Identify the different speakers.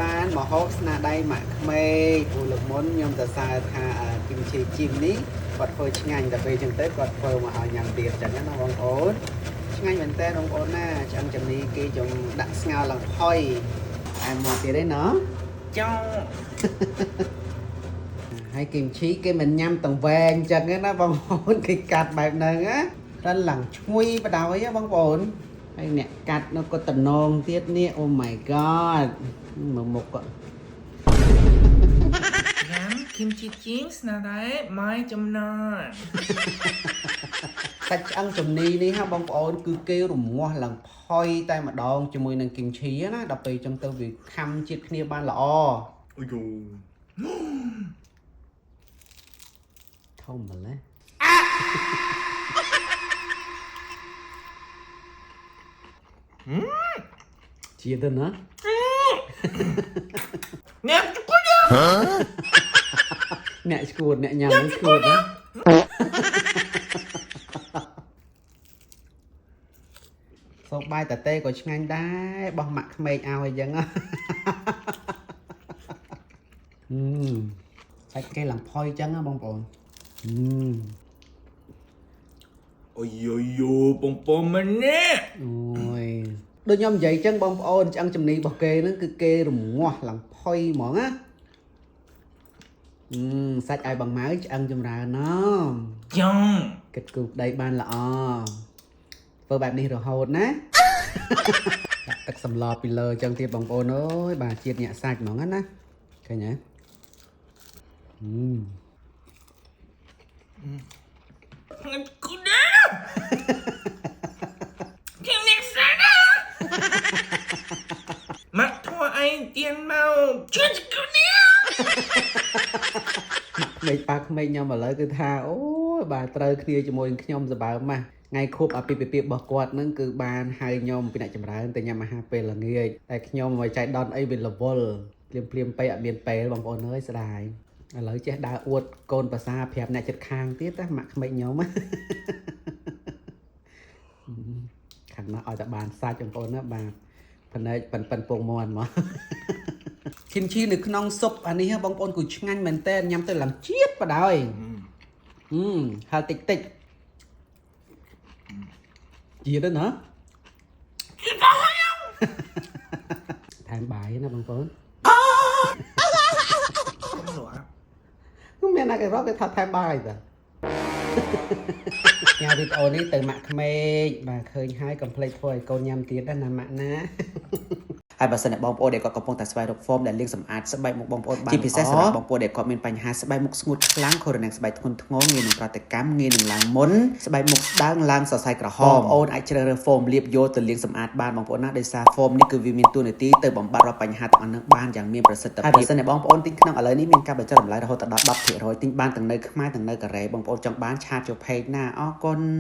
Speaker 1: បានមកហូបស្នាដៃម៉ាក់ក្មេកព្រោះលើកមុនខ្ញុំសរសើរថាគីមឈីជីមនេះគាត់ធ្វើឆ្ងាញ់តែពេលចឹងទៅគាត់ធ្វើមកឲ្យញ៉ាំទៀតចឹងណាបងប្អូនឆ្ងាញ់មែនតើបងប្អូនណាឆ្អឹងជំនីគេចំដាក់ស្ងោរឡើងផុយអែមមកទៀតឯណោះ
Speaker 2: ចង់
Speaker 1: ហើយគីមឈីគេមិនញ៉ាំទាំងវែងចឹងទេណាបងប្អូនគេកាត់បែបហ្នឹងណាក្លិនឡើងឈ្ងុយបដ ாய் ហ៎បងប្អូនហើយអ្នកកាត់នោះក៏តំណងទៀតនេះ Oh my god មើលមុខគាត់
Speaker 2: ញ៉ាំគីមជីជីមស្នាដៃម៉ៃចំណាន
Speaker 1: សាច់ឆ្អឹងជំនីនេះហ่ะបងប្អូនគឺគេរងាស់ឡើងផុយតែម្ដងជាមួយនឹងគីមឈីណាដល់ពេលចឹងទៅវាខំជាតិគ្នាបានល្អ
Speaker 2: អូយូ
Speaker 1: ធំម្ល៉េះជាតិទៅណា
Speaker 2: អ្នកជគួត
Speaker 1: អ្នកឈួតអ្នកញ៉ាំនឹងឈួតណាសូបបាយតាតេក៏ឆ្ងាញ់ដែរបោះម៉ាក់ក្មេកឲ្យអញ្ចឹងហ៎ហឹមសាច់គេឡើងផុយអញ្ចឹងណាបងប្អូនហឹម
Speaker 2: អូយយូបងប្អូនម្នាក់
Speaker 1: អូយដូចខ្ញុំនិយាយអញ្ចឹងបងប្អូនឆ្អឹងជំនីរបស់គេហ្នឹងគឺគេរងាស់ឡើងផុយហ្មងណាហឹមសាច់ឲ្យបងម៉ៅឆ្អឹងចម្រើនណ
Speaker 2: ចង់
Speaker 1: គិតគូប្តីបានល្អធ្វើបែបនេះរហូតណា ដាក់ទឹកសម្លពីលើអញ្ចឹងទៀតបងប្អូនអើយបាទជាតិញាក់សាច់ហ្មងណាឃើញទេហឹម
Speaker 2: អ្នកគួតដែរខ្ញុំអ្នកសាណាមកធ្វើអីទៀនមកជឿជគួតនេះ
Speaker 1: ក្មេកប៉ាក្មេកខ្ញុំឥឡូវគឺថាអូយបាទត្រូវគ្នាជាមួយនឹងខ្ញុំសប្បើមម៉ាស់ថ្ងៃខួបអាពាហ៍ពិពាហ៍របស់គាត់ហ្នឹងគឺបានហៅខ្ញុំពីអ្នកចម្រើនទៅញ៉ាំអាហារពេលល្ងាចតែខ្ញុំមកចៃដន្យអីវារវល់ភ្លាមភ្លាមៗពេកអត់មានពេលបងប្អូនអើយស្ដាយឥឡូវចេះដើរអួតកូនប្រសាប្រាប់អ្នកចិត្តខាងទៀតណាម៉ាក់ក្មេកខ្ញុំ ខាងនោះឲ្យតែបានសាច់បងប្អូនណាបាទផ្នែកប៉ិនប៉ិនពងមន់មក គីមឈីនៅក្នុងស៊ុបអានេះហ៎បងប្អូនគឺឆ្ងាញ់មែនតើញ៉ាំទៅឡើងជាតិបដ ாய் ហឹមហឹរតិចតិចជាតិទៅណាថែមបាយណាបងប្អូនមានណាគេរកគេថាថែមបាយតា ញ៉ាំវីដេអូនេះទៅម៉ាក់ក្មេកបាទឃើញហើយកុំភ្លេចធ្វើឲ្យកូនញ៉ាំទៀតណាម៉ាក់ណា
Speaker 3: ហើយបើសិនជាបងប្អូនដែលគាត់កំពុងតែស្វែងរក form ដែលលាងសម្អាតស្បែកមុខបងប្អូនបានជាពិសេសសម្រាប់បងប្អូនដែលគាត់មានបញ្ហាស្បែកមុខស្ងួតខ្លាំងខុរណាំងស្បែកធ្ងន់ធ្ងរងាយនឹងប្រតិកម្មងាយនឹងឡើងមុនស្បែកមុខស្ដើងឡើងសរសៃក្រហមបងប្អូនអាចជ្រើសរើស form លាបយកទៅលាងសម្អាតបានបងប្អូនណាដោយសារ form នេះគឺវាមានតួនាទីទៅបំបត្តិរាល់បញ្ហាទាំងអស់ហ្នឹងបានយ៉ាងមានប្រសិទ្ធភាពហើយបើសិនជាបងប្អូនទិញក្នុងឥឡូវនេះមានការបញ្ចុះតម្លៃរហូតដល់10%ទិញបានទាំងនៅខ្មែរទាំងនៅកូរ៉េបងប្អូនចង់បានឆាតចូល page ណាអរគុណ។